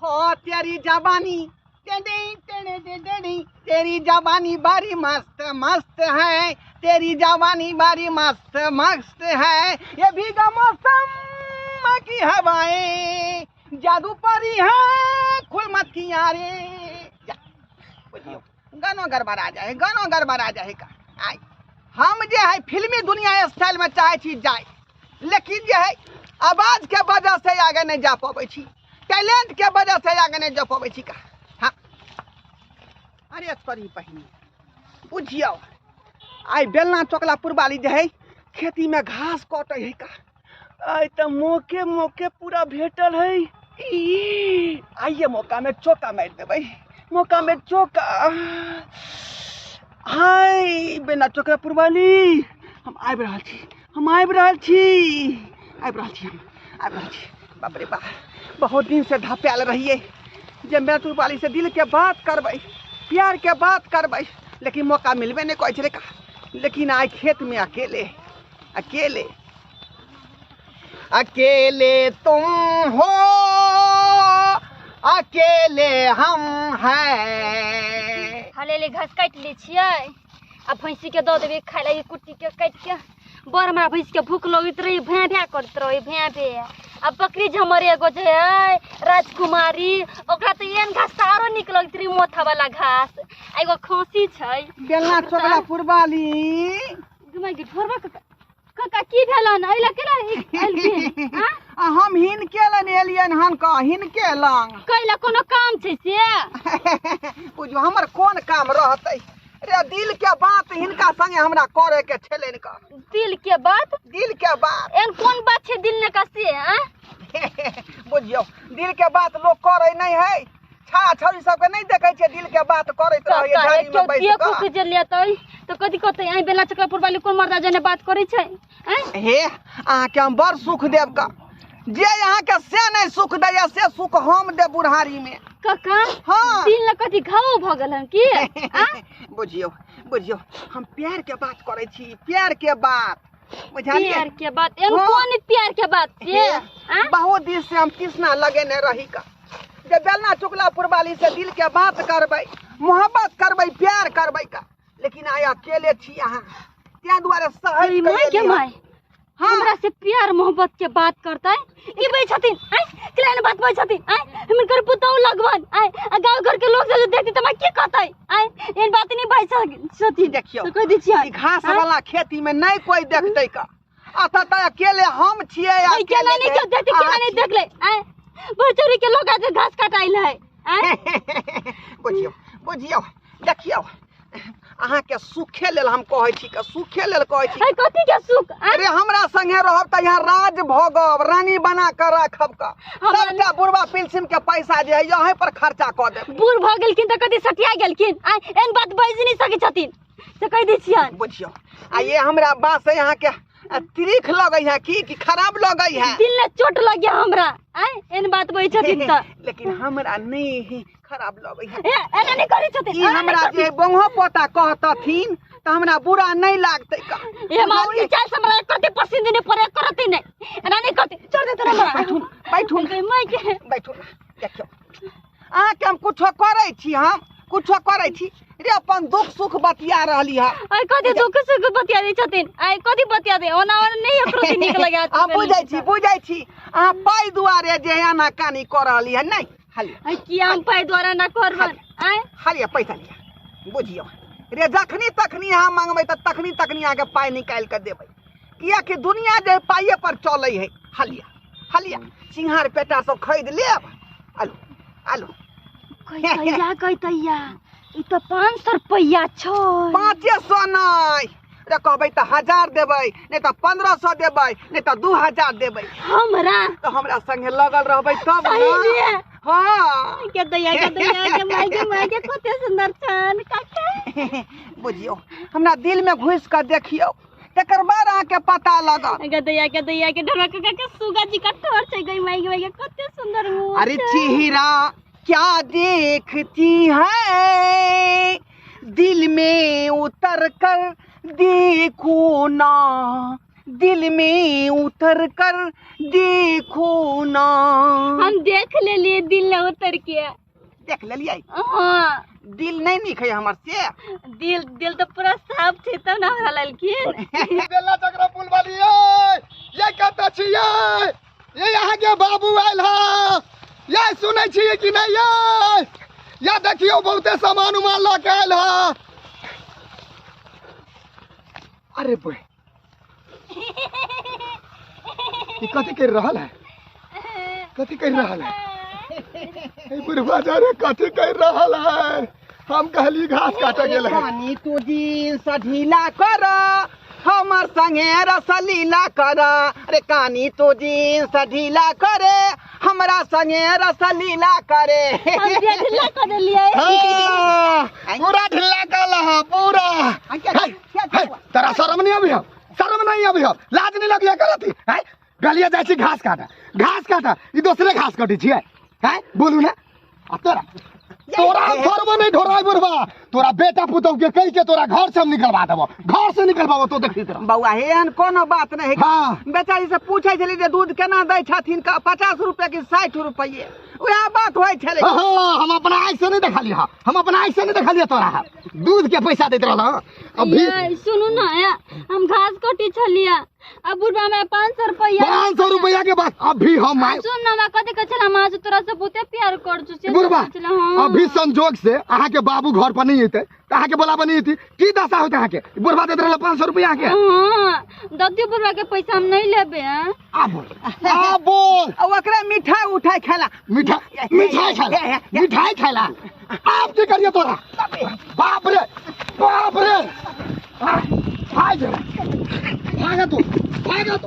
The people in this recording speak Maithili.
हो तेरी जवानी तेरी जवानी बारी मस्त मस्त है, तेरी जवानी बारी मस्त मस्त है, ये भीगा मौसम की हवाएं जादू परी है खुल मत की यारे। बुझियो गानो गड़बड़ा जाए, गानो गड़बड़ा जाए का। आय हम जे है फिल्मी दुनिया स्टाइल में चाहे छी जाए, लेकिन जे है आवाज के वजह से आगे नहीं जा पाबै छी, टैलेंट के वजह से आगे नहीं जा पाबै छी का। हाँ अरे सॉरी पहिने बुझियो आइ बेलना चौकला पुरवाली जे है खेती में घास कटै है का। आइ तऽ मौके मौके पूरा भेटल है, आइए मौका में चौका मारि देबै, मौका में चौका। हाय बेलना चौकला पुरवाली हम आबि रहल छी, हम आबि रहल छी, आबि रहल छी, हम आबि रहल छी। बाप रे बाप बहुत दिन से धपायल रहिए जे बेलना पुरवाली से दिल के बात करबै, प्यार के बात करबै, लेकिन मौका मिलबे नहीं करै छलै का। लेकिन आइ खेत में अकेले अकेले अकेले तुम हो अकेले हम हैं। हले घास काटि लै छियै आ भैंसी के दऽ देबै खाय लए, कुट्टी के काटि के। बड़ हमरा भैंस के भूख लगैत रही, भैं भैं करैत रही, भैं भैं। आ बकरी जे हमर एगो जे है राजकुमारी, ओकरा तऽ एहन घास तऽ आरो नीक लगैत रही, मोथा वाला घास। आ एगो खसी छै बेलना चौकला पुरवाली। ढोरबा काका की भेलन एहि लए केना एलखिन? आ हम हिनके लग एलियन हन का, हिनके लग कैला कोनो काम छै से? बुझियौ हमर कोन काम रहतै रे, दिल के बात हिनका संगे हमरा करे के छलनि का। दिल के बात? दिल के बात। एहन कोन बात छै दिल ने का से? बुझियौ दिल के बात लोग करे नहीं है, छा छौरी सबके नहीं देखै छै दिल के बात करैत रहै झाड़ी में बैस के। जे लेतै तऽ कथी कहतै? आइ बेला चकला पुरवाली कोन मर्दा जने बात करै छै? हे अहाँके हम बड़ सुख देब का, जे अहाँके से नहीं सुख दैया से सुख हम देब बुढ़ारी में। काका हाँ दिल लए कथी घाव भऽ गेल हन की? बुझियौ बुझियौ हम प्यार के बात करै छी, प्यार के बात बुझलियै? प्यार के बात? एहन कोन प्यार के बात से? बहुत दिन से हम तृष्णा लगेने रही का जे बेलना चुकला पुरवाली से दिल के बात करबै, मोहब्बत करबै, प्यार करबै का। लेकिन आइ अकेले छी अहाँ, ताहि दुआरे सहज के माय हमरा से प्यार मोहब्बत के बात करतै ई बै छथिन। आइ केना बात बै छथिन? आइ हुनकर पुतहु लगवन आइ आ गाँव घर के लोग सब देखतै त की कहतै? आइ एहन बात नहीं भाई छथिन। देखियौ कहि दै छियै घास वाला खेती में नहीं कोई देखतै का, अतः त अकेले हम छियै। केना नहीं क्यों देखतै, केना नहीं देखलै? आइ बरचोरी के लोग आज घास काटाइल है। बुझियौ बुझियौ देखियौ अहाँके सुखे लेल हम कहै छी के, सुखे लेल कहै छी। कथी के सुख? अरे हमरा संगे रहब तऽ यहाँ राज भोगब, रानी बना के राखब का। सबटा बुढ़वा पेंशन के पैसा जे है यहीं पर खर्चा कऽ देब। बूढ़ भऽ गेलखिन तऽ कथी सटिया गेलखिन? आइ एहन बात बाजि नहि सकै छथिन से कहि दै छियनि। बुझियौ आ ये हमरा बात से अहाँके त्रीख लगै है की खराब लगै है? दिल ने चोट लग गया हमरा आइ एहन बात बजै छथिन तऽ। लेकिन हमरा नहीं खराब लगै है। एना नहीं करै छथिन। ई हमरा जे बंगो पोता कहतथिन तऽ हमरा बुरा नहीं लागतै का। ए माऊ ई चाल से हमरा कते पसंद नहीं पड़े, करते नहीं, एना नहीं करते, छोड़ देते हमरा। बैठू बैठू माई के बैठू। देखियौ अहाँके हम कुछो करै छी, हम कुछो करै छी रे, अपन दुख सुख बतिया रहली है। आइ कथी दुख सुख बतिया दै छथिन? आइ कथी बतिया दे? ओना ओना नहीं एकरो नीक लगै। हम बुझै छी बुझै छी अहाँ पाइ दुआरे जे एना कानी कऽ रहली है। नहीं हालिया आइ किया हम पाइ दुआरे ना करबन? आइ हालिया पैसा लिया। बुझियौ रे जखनी तखनी अहाँ मांगबै तऽ तखनी तखनी अहाँके पाइ निकालि कऽ देबै, कियाकि दुनिया जे पाइए पर चलै है। हालिया हालिया सिंघार पेटा सब खरीद लेब। आलू आलू कहिया कहिया ई तऽ 500 रुपैआ छै। 500 नहि रे, कहबै तऽ 1000 देबै, नहि तऽ 1500 देबै, नहि तऽ 2000 देबै। हमरा तऽ हमरा संगे लगल रहबै तब ने। हाँ के दैया के दैया के माय के माय के कते सुंदर छन काका। बुझियौ हमरा दिल में घुसि कऽ देखियौ तकर बाद अहाँके पता लगत। के दैया के ढोरा काका के सुगा जी का ठोर छै गई माय के कते सुंदर मुँह। अरे चेहरा क्या देखती है, दिल में उतर कर देखो ना, दिल में उतर कर देखो ना। हम देख लेलिए दिल में उतर के। देख लेलिए? हाँ। दिल नहीं नीक है हमर से? दिल दिल तो पूरा साफ छै तब ना हमरा लेलखिन। बेला चक्र पुल वाली ये, ये कतऽ छियै? ये अहाँ के बाबू आयल हँ। ये सुनै छियै कि नहि ये? ये देखियौ बहुते सामान उमान लऽ के आयल हँ। अरे बे, ई कथी करि रहल है? कथी करि रहल है? ए बुढ़वा जा रे, कथी करि रहल है? हम कहली घास काटऽ गेल है। पानी तू जींस ढीला कर, हमर संगे रसलीला कर। अरे कानी तू जींस ढीला करे, हमरा संगे रसलीला करे। हम जे ढीला कर देलियै। हाँ, पूरा ढीला कर लहा, पूरा। क्या- हे, क्या- हे, तोरा शरम नहीं अभी हम? शरम नहीं अभी हम? लाज नहीं लगिया करती हैं? गलिया जाइ छी घास काटा, घास काटा, ई दोसरे घास कटै छियै हैं? बोलू ने। आ तोरा तोरा थोड़बो नहीं ढोराइ बुढ़बा, तोरा बेटा पुतहु के कहि के तोरा घर से हम निकलवा देबो, घर से निकलवाबो तो देखी तोरा। बौआ हे एहन कोनो बात नहीं। हाँ। बेचारी से पूछै छली जे दूध केना दै छथिन, 50 रुपए कि 60 रुपये, वएह बात होइ छलै। हाँ, हम अपना आँखि से नहीं देखलियै हँ, हम अपना आँखि से नहीं देखलियै तोरा। दूध के पैसा दैत रहल हँ। अभी ये, सुनू ना, ये, हम घास कटी छलियै आ बुढ़बा हमरा 500 रुपया। 500 रुपया के बाद अभी हम आए। सुन ना, हमरा कथी कहै छलै, हम अहाँ से तोरा से बहुते प्यार कर छु, से बुढ़बा, कहै छलै, हाँ। अभी संजोग से अहाँ के बाबू घर पर नहीं एतै तऽ अहाँ के बोलाबऽ नहीं एती, की दशा होतै अहाँ के? बुढ़बा दैत रहल 500 रुपया अहाँ के। हाँ, ददियो बुढ़बा के पैसा हम नहीं लेबै, हाँ। आ बोल, आ बोल। आ ओकरा मिठाई उठाई खेला। मिठाई खाला, मिठाई खाला। आप की करिए तोरा? बाप रे, बाप रे। भाग, भाग तू, भाग तू।